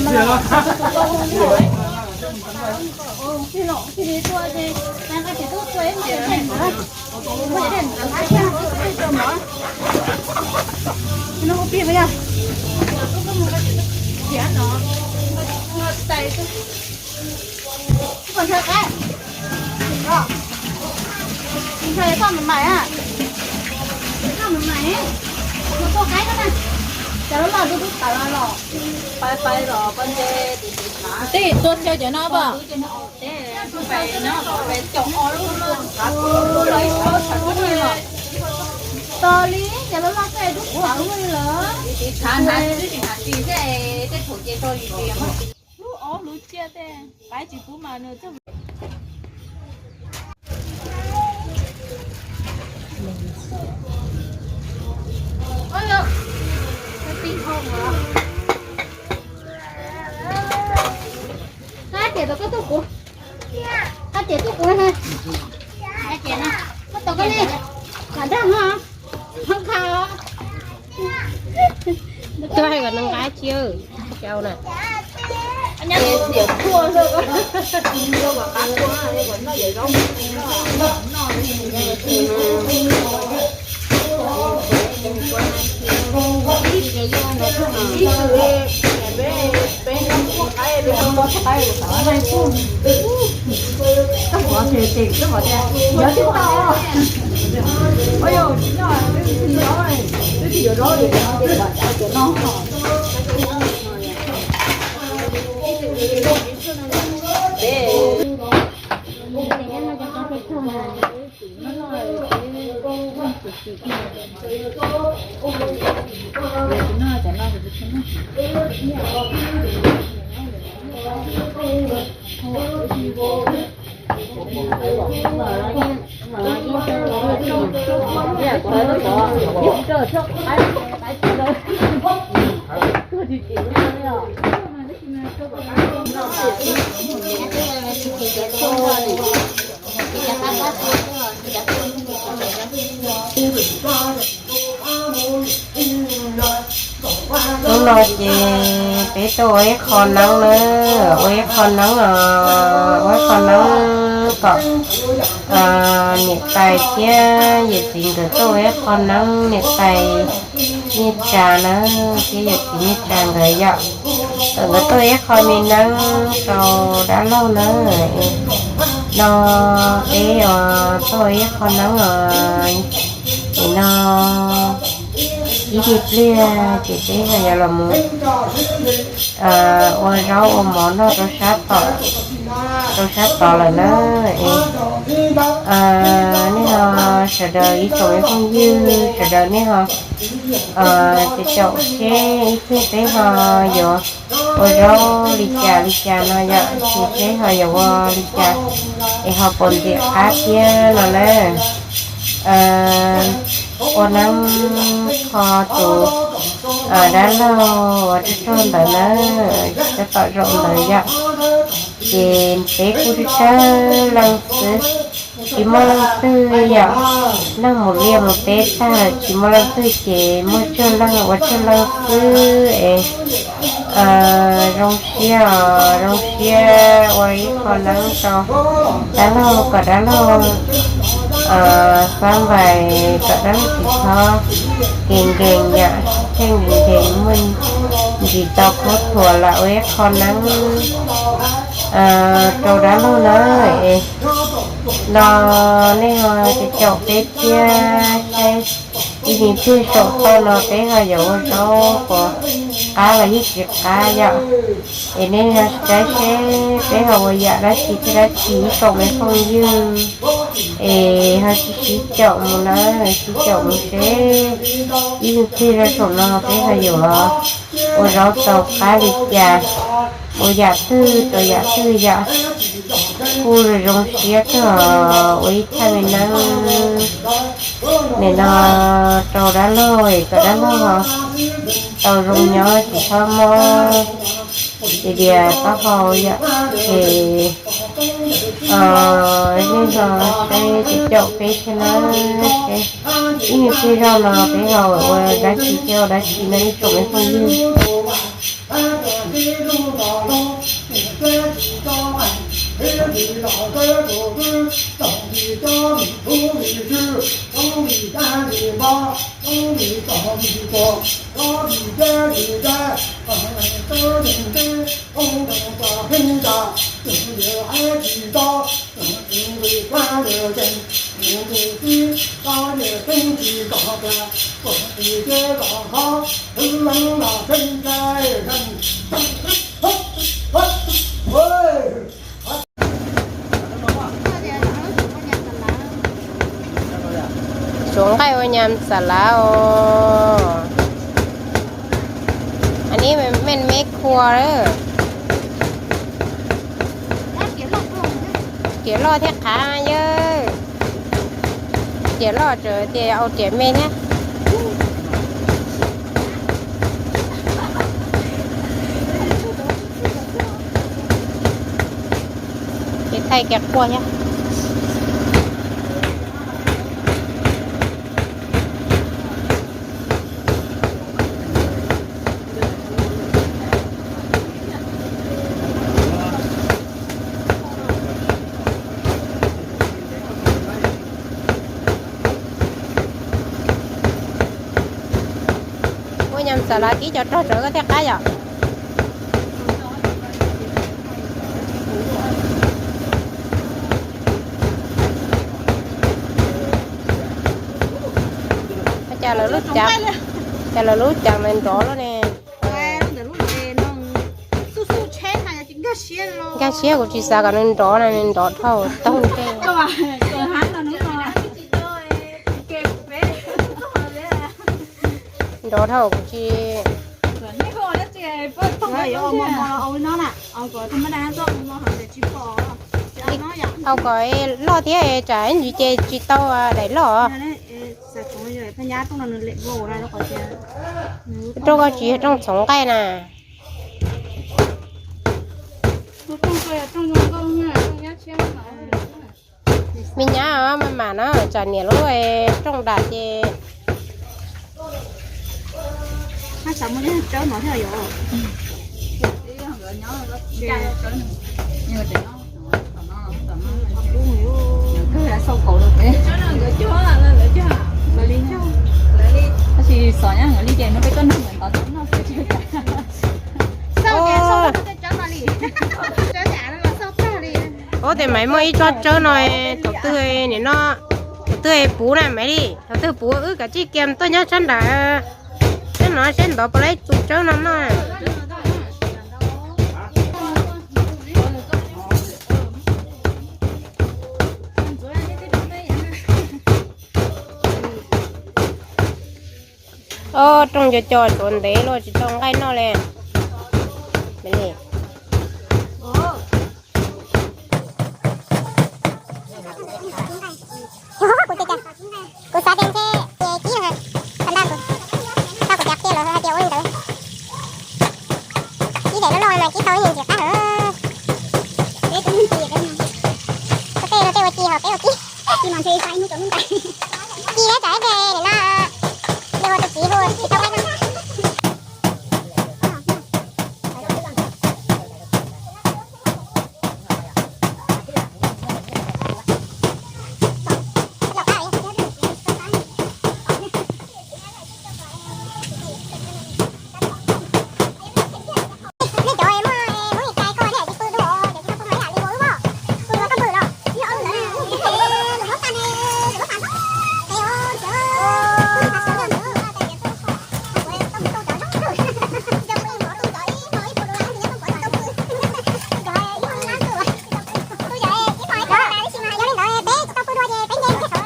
Ua pij yog. Ib qho ntshaw qab. Ntshaw toj mam mais a. Toj mam mais, mus tua qaib na. Cov loj loj dub dub tawv los pais pais los pais nte. Tej tua chaw cov no pom. Tos li, cov loj loj tej dub tawv li lawm. Lub ob lub ciaj tej qaib tsis pub mas nws txog. Qab ces tau koj tuaj kuv. Qab ces tuaj kuv. Qab ces no, koj tau koj li. Qab dag ho. Qab qha. Tuaj hais kom nws nqa cia, cau na. Hnub no ces peb tuaj ua ib qho neeb na, ua ib qho neeb os, ua ib qho neeb kom niam tais thiab yawm txiv nkawd tuaj ua ib qho neeb, niam tais Nyiaj Tsa na thiab yawm txiv Nyiaj Tsa nkawd yom, kom nkawd tuaj ua ib qho me neeb rau dab laug na. No peb os tuaj ua ib qho neeb os, es no ib me pliag ces peb ho yuav los mus ua zaub ua mov noj rau sab tom, rau sab tod lawm na. Es nej ho sawv daws ib tsoom me phooj ywg sawv daws nej ho caum caum seb ib pliag peb ho yuav ua zaub li cas li cas no yom, ces seb ho yuav ua li cas es ho puas ntxim qab thiab no na. Ua neeb kho tus dab laug uas tsog tsog ntawd na, tab tom zaum ntawd yom. Ces peb kuj tsawg tsawg leej xwb, tsis muaj leej twg yom. Neeg mus liaj mus teb tag lawm tsis muaj leej twg ces muaj tsawg leej ua tsawg leej xwb es zoo siab os, zoo siab ua ib qho neeb rau dab laug kom dab laug xab npais kom dab laug tsis txhob nkees nkees yom, tsheej nkees nkees muaj ntsis tau khaub thuas lam ua ib qho neeb rau dab laug na. Es no nej ho caum caum peb thiab saib ib me pliag saum toj no peb ho yuav ua zaub puas qab los yeej tsis qab yom. Es nej saib seb peb ho ua yam dab tsi thiab dab tsi ib tsoom me phooj ywg. Es ho sib sib caum mus na, sib caum mus seb ib me pliag rau saum no peb ho yuav ua zaub tau qab li cas, ua yam twg rau yam twg yom. Kuj zoo siab kawg ua ib thaj me neeb nim no rau dab laug es kom dab laug ho tau zoo nyob tsis txhob mob tias dias taub hau yom. Ces nej ho saib caum caum peb thiab na, seb ib me pliag zaum no peb ho ua dab tsi thiab ua dab tsi no ib tsoom me phooj ywg. Suav nqaij ua nyam xas lav os. Anib mej meb khua lawm. Riam loj thiab qhav yawg. Riam loj tseem tias au riam me thiab. Ces thaij kiag quaj thiab. Ua nyam xas lav kib cov rog tsawv koj thiaj qab yom. Cas lawv lub cav, cas lawv lub cav mas nrov lawm ne. Nkag siab kuv tsis xav kom nws nrov na, nws nrov dhau toog tej. Nrov dhau kuv tsis. Au kom loj thiab tsam ib ntsis ces tsis tau daim loj. Rooj koj tsis yog rooj txhoov nqaij na. Me nyab maj mam na, tsam niam lub rooj dam ces. Tab sis xov nyab nkawd li ces no peb tuaj nug nkawd ntawd no. Ua tias Maiv muaj ib tsob tsawb no, thaum twg nim no, thaum twg puv na Maiv li, thaum twg puv wb kav tsij kiag tuaj nyob sab nram, sab no seb ntov puas tau ib tug tsawb no noj. Ob, rooj co co tsuav ntev luaj tsis tau nqaij noj li. Kuv xav tias ntshe kib, thaum ntawd kuv, thaum kuv tias qhia lawv hais tias ua li ntawd. Kib daim loj loj mas kib tau ib nyuag ntxim qab heev. Tej no tej ua ci ho peb ua kib. Ci thiab tsam ib pliag nim no, yog ua tus txiv hu tsis tau qab. Nej cov muaj muab cais koj thiaj tsis pw dua, cov tsis tau pw mas yam li ua wb os. Pw los koj pw los, yog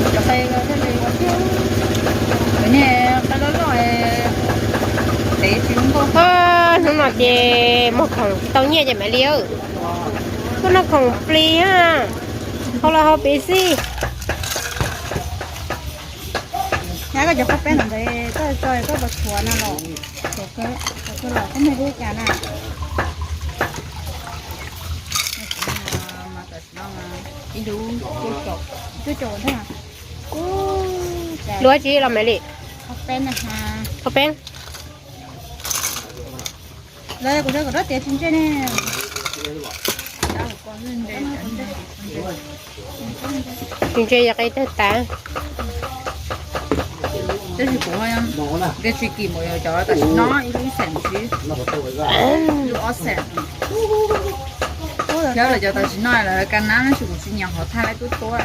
ob ntawd lus muab tag ne, lus muab tag, Hnub no ces muag khoom tsis tau nyiaj ces mam li, tuaj noj khoom plig, hau los hau pem xij. Nyab, koj cov qhaub peeb ntawd koj tso koj puas tshuav no los? Tshuav kawg los, koj muag li cas na? Ib lub cuaj caum ntag. Luag tsis los Maiv li? Qhaub peeb. Lawv kuv rau kom rab tias tsis ntsej ne. Tus ntse yog qe tawg tas. Tab sis kuv nqe tsis kim mus yog cov tam sim no ib lub xees xwb, lub ob xees. Thiab lawv cov tam sim no lawv ka nab tab sis kuv tsis nyiam hov thaj lab tub tuab.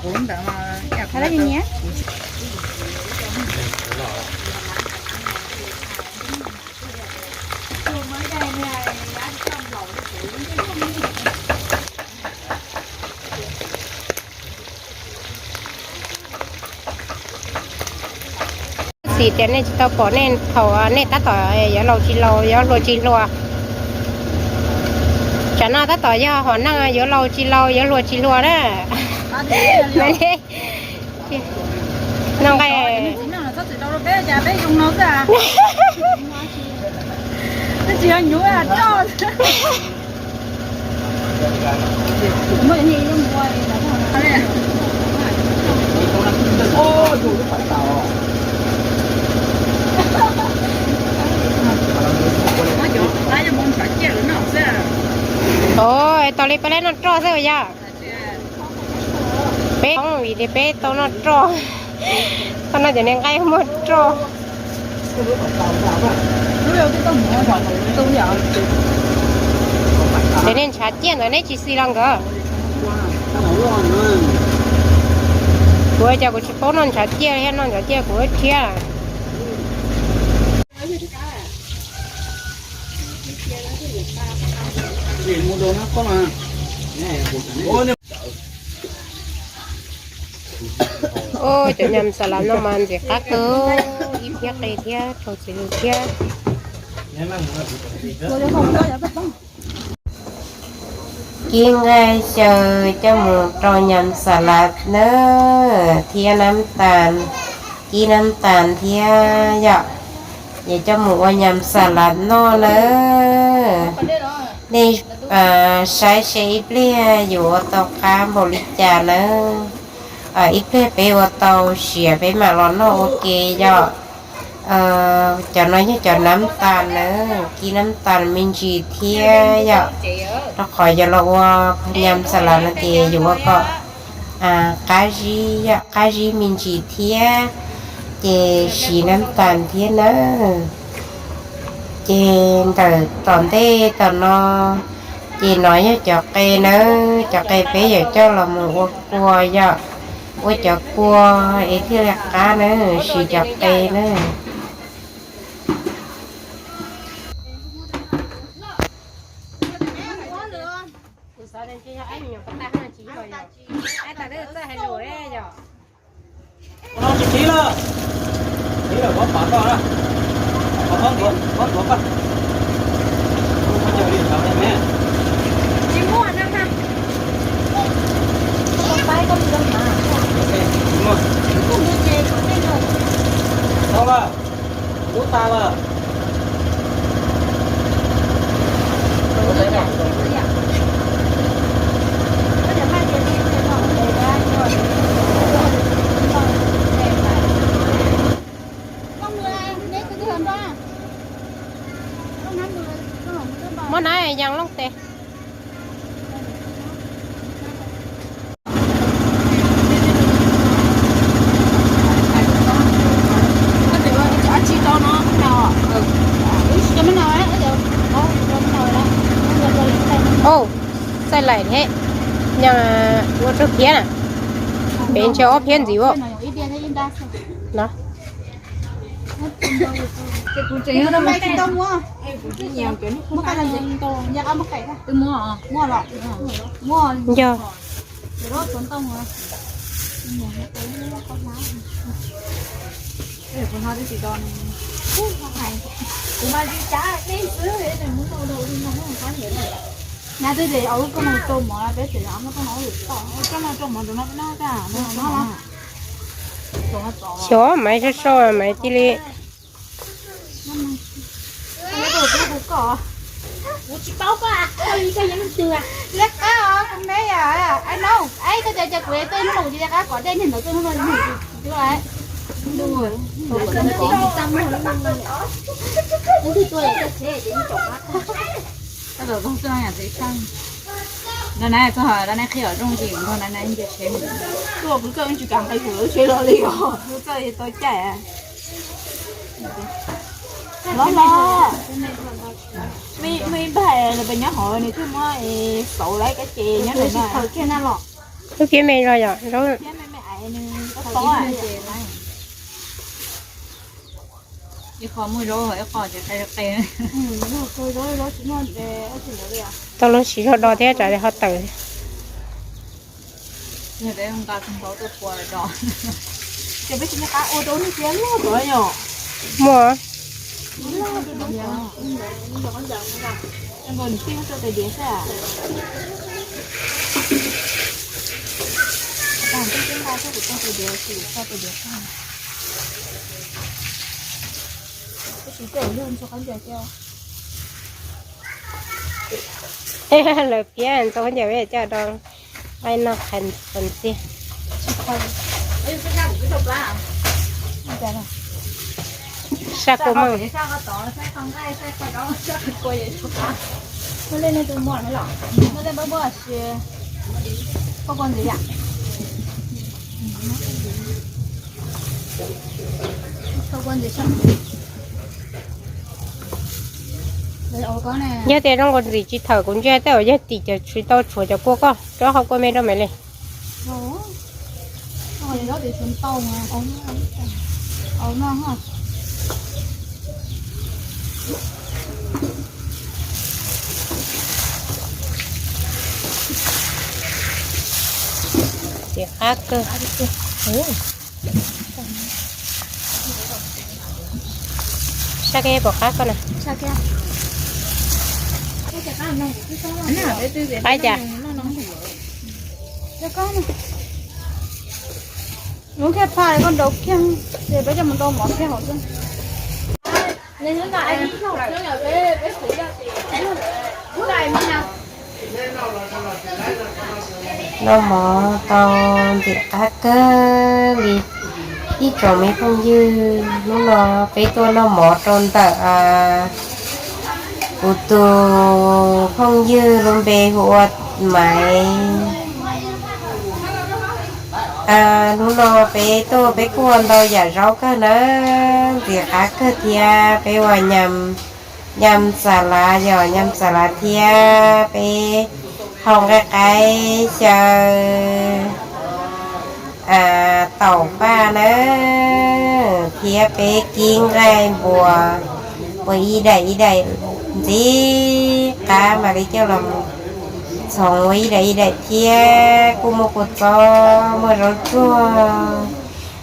Kuv lub ntawd Xis tias nej tsis tau pom nej thaum nej tab tom yuav laus tsis laus, yuav hluas tsis hluas. Tsam no tab tom yog hom neeg yuav laus tsis laus, yuav hluas tsis hluas na. No nqe Ov, tos li peb lab noj roj xwb yog. Peb vim tias peb tau noj roj, tau noj cov niag nqaij muaj roj. Ces nej ntshav ciaj ntawd neb tsis xis los nkawd. Kuv cas kuv tsis paub noj ntshav ciaj li, noj ntshav ciaj kuv rhiab. Ov, cov nyam xa las no mas ntxim qab kawg, ib phiab qe thiab rau txiv lws thiab. Kib nqaij xyaw coj mus rau nyam xa las nawb, thiab nab tas, kib nab tas thiab yom, es coj mus ua nyam xa las noj nawb. Nej saib seb ib pliag yuav ua tau qab npaum li cas nawb. Ib pliag peb ua tau siav peb mam los noj ua ke yom. Cov no yog cov nab tas nawb, kib nab tas me ntsis thiab yom. Rau qhov yuav los ua nyam xa las no ces yuav ua kom qab zib, qab zib me ntsis thiab, ces siv nab tas thiab nawb. Ces ntawm tom ntej tom no, ces no yog cov qe nawb, cov qe peb yuav coj los mus ua kua yom, ua cov kua es thiaj li qab nawb, siv cov qe nawb. Muab na yas looj tes. Ov, txaij laim thiab, nyam ua tsawg phiab na? Peb ntshe ob phiab ntxiv no. Yog. Xyov maiv sab sau maiv cia li. Tau tau xwb no yam txiv xaj. Nrog nab txog nrog nab qhib kom zoo ces nrog nab nab nce tsheb mus. Tuaj kuv txawj tsis kam nqis kuv lub tsheb los li os. Kuv txawj tau caij. Los los. Me me npag los pes nyob hauv nws thiaj muab xauv lawm kab ces nyob ntawm no. Lub phiab me zog yom, zaub. Ib qho muaj zaub, ib qho ces qe qe. Tau lub siv zog do thiab tsam ho tawm. Nqa tus npau tuaj pua do. Ces peb tsis nyob qab ua rau nej tias loj tuaj yom. Muaj. Nws tij muab rau tais diav xwb. Tag tij tij nqa xwb kuv rau tais diav, kuv rau tais diav tag. Peb tsis coj lug ntxhua qab ncaws thiab. Lawv piav ntxhua qab ncaws peb coj do nqaij noj qhov ntxiag. Saj kua meej. Yog tias zoo nkaus ntxim tsis thawm kuv ntsia tej uas yog tim cov tsis tau tshuav cov kua koj rov qhov kua me rau me li. Txiv qab kawg. Saj keb pom qab koj na. Qab cas? Lub khiab pha koj nrau kiag, ces peb coj mus nrau mov kiag hauv xwb. Noj mov tau ntxim qab kawg li ib tsoom me phooj ywg. Hnub no peb tuaj noj mov rau ntawm kuv tus phooj ywg lub npe hu ua Maiv. Hnub no peb tuaj peb kuj ua ntau yam zaub kawg na, ntxim qab kawg thiab. Peb ua nyam xas lav, yog nyam xas lav thiab peb hau nqaij qaib xyaw taum paj na, thiab peb kib nqaij npua ua ib daim ib daim ntxim qab mam li coj los txhoov ua ib daim ib daim thiab kuj muaj kua txob muaj zaub tsuag.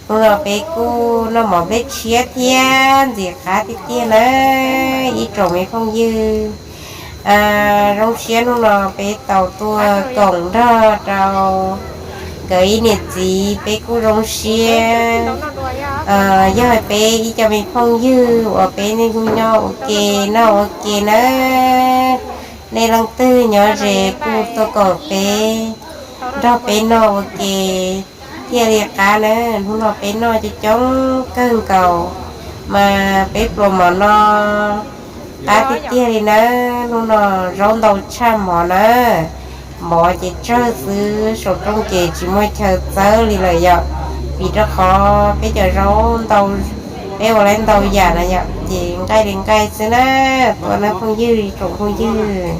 Hnub no peb kuj noj mov nplej tshiab thiab ntxim qab tiag tiag na ib tsoom me phooj ywg. Zoo siab hnub no peb tau tuaj koom nrog rau nkawd ib niam txiv, peb kuj zoo siab. Yog peb ib co me phooj ywg uas peb niaj hnub nyob ua ke noj ua ke nawb, nej leej twg nyob ze kuj tuaj koom peb, nrog peb noj ua ke thiaj li qab na. Hnub no peb noj coob coob kawg nkaus mas peb pluas mov no qab tiag tiag li na. Hnub no zaub ntau tshaj mov na, mov ces tsawg xwb, saum rooj ces tsis muaj chaw txawb li lawm yom, vim rau qhov peb cov zaub ntau, peb ua lawv ntau yam na yom, ces nqaij li nqaij xwb na. Tuaj nawb phooj ywg, tsoom phooj ywg.